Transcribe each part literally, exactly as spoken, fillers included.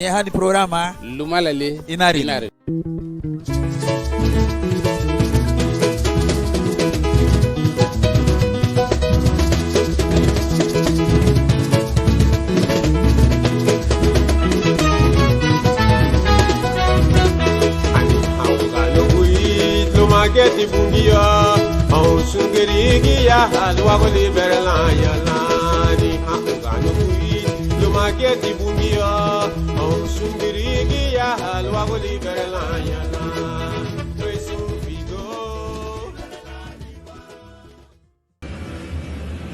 Ñahani programa Lumalali Inarüni. Inarüni. Ani hawugañu buiti luma giñeti Bungiu, houn sun gürigia luagu liberalaña lan. Ani hawugañu buiti luma giñeti Bungiu, houn sun gürigia luagu liberalaña lan.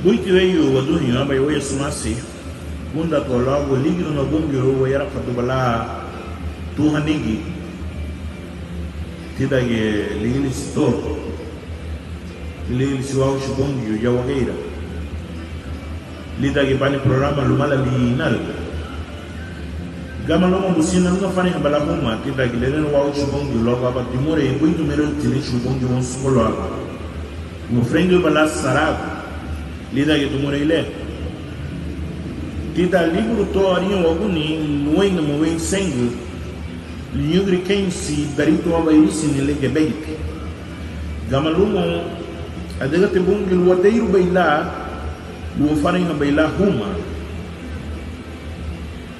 Buiti weyu waduheñu, ábaya wéiyaasu masi gúndaatiwa luagu lígirunu Bungiu wayarafaduba lan tun hanigi tídangiñe ligilisi to, ligilisi Wáguchi Bungiu ya Wageira, lídangiñe bani programa Lumalali Inarüni. Gama lumoun, busén nanügüniña afarenhaba lan huma tídangiñe lererun Wáguchi Bungiu luagu aban dimurei buítimeraüti líchugun Bungiu woun súngua luagu, lumufurendeirubei lan saragu lídangiñe dimurei le. Tidan líburu to Ariñawagúni, luéinamu wein seingü, liñügüri keinsi, darito aban irisini le gebegiti. Gama lumoun, adügati Bungiu lun wadeirubei lan, lun wafarenhabei lan huma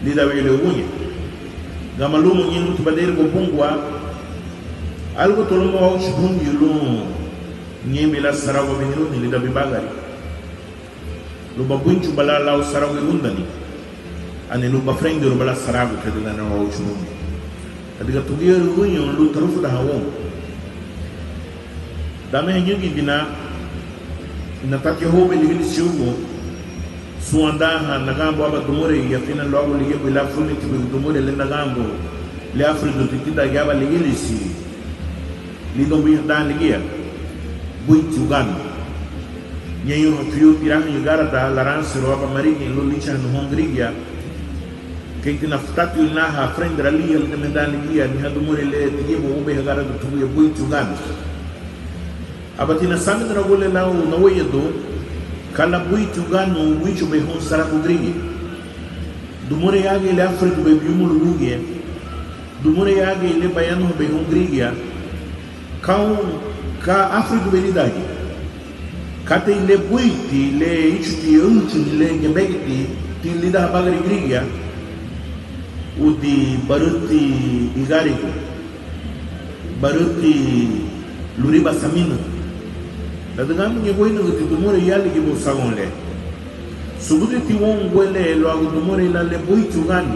lidan weyu le uguñe. Gama lumoun, ñein lumuti badeiragua bungua, álugatua luma Wáguchi Bungiu lun ñeinbei lan saragu abiniruni lidan bibagari, lun babuinchuba lan lau saragu ugundani, ani lun bafurendeiruba lan saragu kei lererun Wáguchi Bungiu. Ladüga tuguya rügüñein lun tarufudahan woun. Dan meha ñǘbintina, natatiahoubei ligilisi ugu, súnwandan ha naganbun aban dimurei, afiñetina luagu ligíabei lan furumiñetibei dimurei le naganbun, le áfuriduti tídangiñe aban ligilisi lidoun buin hadan ligía: Buiti Uganu. Ñeinñoun ha fiu tirahüñü gárada laranserun aban marihin lun líchahanu houn gürigia. Keitina futati lan ha furendera liña lidan meha dan ligía, anihán dimurei le tigibuagubei ha gárada tuguya: Buiti Uganu. Ábati nasaminaragun le lau naweiyadun ka lan buiti uganu wíchugubei houn saragu gürigia. Dimurei agei le áfuridubei biyumulugugiñe, dimurei agei le bayanuhabei houn gürigia, ka houn, ka áfuridubei lídangiñe. Katei le buiti, le íchuti aüchüni, le gebegiti, ti lidan habagari gürigia, udi barüti igarigu, barüti luriban saminaü. Ladüga ámuñegueinarügüti dimurei yáligibu sagoun le. Subuditi woungua le luagu dimurei lan le buiti uganu,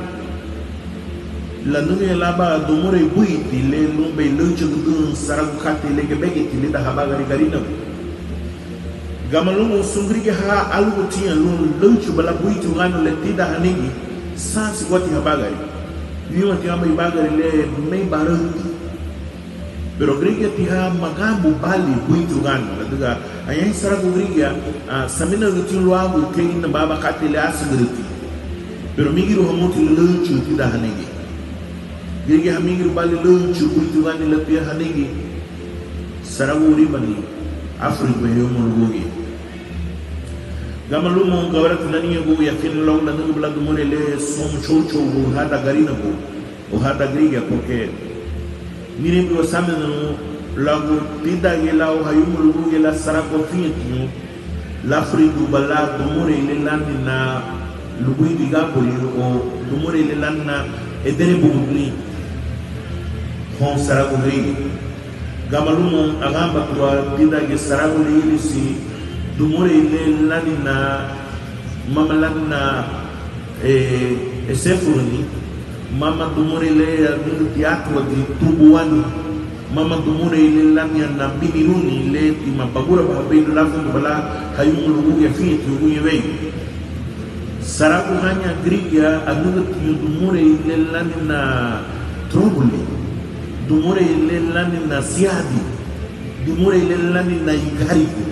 lanügüña lan aban dimurei buiti le lunbei lachülürügüdün saragu katei le gebegiti lidan habagari Garinagu. Gama lumoun, sun gürigia ha álugutiña lun lachülürün lan buiti uganu le tidan hanigi, sánsiguati habagari, wínwanti aban ibagari le méibaarati. Pero gürigiati ha maganbunbalin buiti uganu, ladüga añahein saragu gürigia, ah, saminarügütiña luagu kei ínaba aban katei le ásügürüti. Pero mígirun hamuti lachülürün tidan hanigi. Gürigia ha mígirunbalin lachülürün buiti uganu le tidan hanigi, saragu wuribani áfuridubei hayumulugugiñe. Gama lumoun, gayaraati nariñagun, afiñetina luagu lanügüba lan dimurei le somu chouchougu hadan Garinagu o hadan gürigia, porque anihein wasaminarun luagu tídangiñe lau hayumulugugiñe lan saragu afiñetiña láfuriduba lan dimurei le lánina lubuidun igaburi o dimurei le lánina ederebuguduni houn saragu gürigia. Gama lumoun, aganbatiwa tídangiñe saragu ligilisi dimurei le lánina, mama lánina, eh, esefuruni, mama dimurei le anügüti átuadi, tubuani, mama dimurei le lánina biniruni, le tima bagurabahabei lun láfuriduba lan hayumulugugiñe afiñetiña uguñe weyu. Saragu haña gürigia anügütiña dimurei le lánina turubuli, dimurei le lánina siadi, dimurei le lánina igarigu.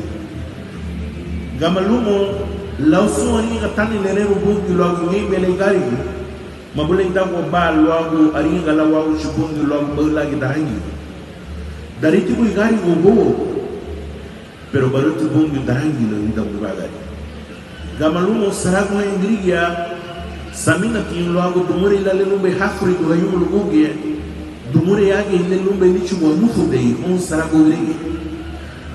Gama lumoun, lau sun ariñaga tan Lererun Bungiu luagu ñeinbei lan igarigu, mabuleidagua ba luagu ariñaga lan Wáguchi Bungiu luagu baülagi darangilaü. Daritibu igarigu ubouagu, pero barüti Bungiu darangilaü lidan bibagari. Gama lumoun, saragu haña gürigia Saminatiña luagu dimurei lan le lunbei háfuridun hayumulugugiñe, dimurei agei le lunbei líchugun anufudei houn saragu gürigia.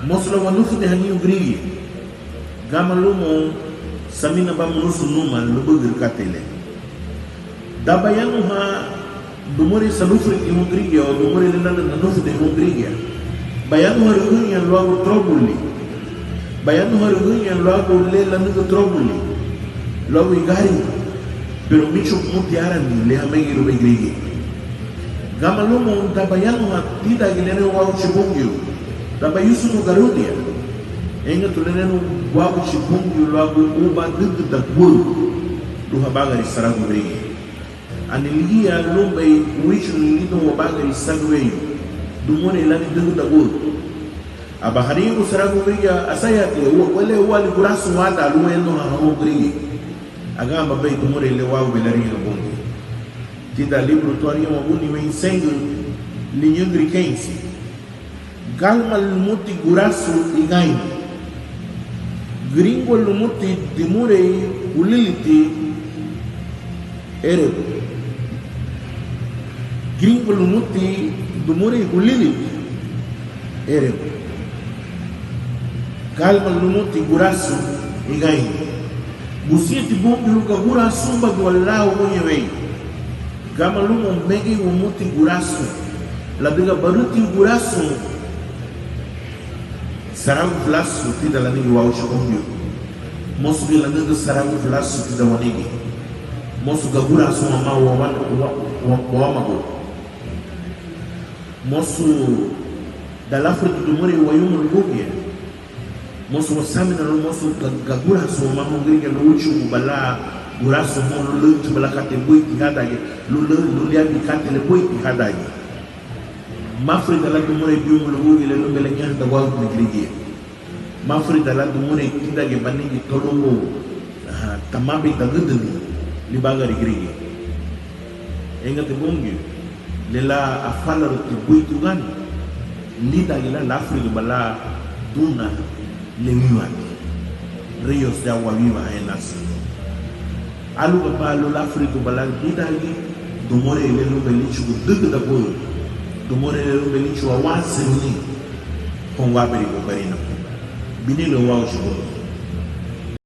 Mosu lan wanufudehaniña gürigia. Gama lumoun, saminaba murusun numa lubügürü katei le. Dan bayanuhan dimurei salufuriti houn gürigia o dimurei le lánina nanufudei houn gürigia, bayanuharügüña luagu turóbuli, bayanuharügüña luagu le lanügün turóbuli, luagu igarigu, pero míchugun bumuti árani le hamegeirubei gürigia. Gama lumoun, dan bayanuhan tídangiñe lererun Wáguchi Bungiu, dan bayusurun garüdia, ariñagatu lererun Wáguchi Bungiu luagu ubadügüdaguaü lun habagari saragu gürigia. Ani ligía lunbei wíchuguni lidoun wabagari sagü weyu, dimurei lani dügüdaguaü. Aba hariñagun saragu gürigia: Asayahatiña, ua, ua le, úaali gurasu wadan lun wayanuhan houn gürigia. Aganbabei dimurei le uágubei lariñaga Bungiu tidan líburu to Ariñawagúni wein seingü, liñügüri keinsi. Galma lumuti gurasu igañi, güringua lumuti dimurei huliliti eregu. Güringua lumuti dimurei huliliti eregu. Galma lumuti gurasu igañi. Busenti Bungiu lun gagurasunbadiwa lan uguñe weyu. Gama lumoun, megei wamuti gurasu, ladüga barüti gurasu saragu fulasu tidan lanigi Wáguchi Bungiu. Mosu giñe lanügün saragu fulasu tidan wanigi. Mosu gagurasu wamá wa-, wa-, wa-, wámagua. Mosu, dan láfuridun dimurei wayumulugugiñe, mosu wasaminarun, mosu ga-, gagurasu wamá houn gürigia lun wíchuguba lan gurasu houn, lun lügütüba lan katei buiti hádangiñe, lun lü-, lun liabin katei le buiti hádangiñe. Máfurida lan dimurei biumulugugiñe le lunbei le ñahandaguagüdüni gürigia. Máfurida lan dimurei tídangiñe banigi to lunbei, ah, tamabindagüdüni libagari gürigia. Ariñagati Bungiu le lan afalaruti buiti ugani, lídangiñe lan láfuriduba lan duna le wínwanti, ríos de agua viva, eh, nacen. Álugaba lun láfuriduba lan lídangiñe dimurei le lunbei líchugun dügüdaguaü, dimurei le lunbei líchugun awanseruni houn wáberigu Garinagu. Binílaü Wáguchi Bungiu.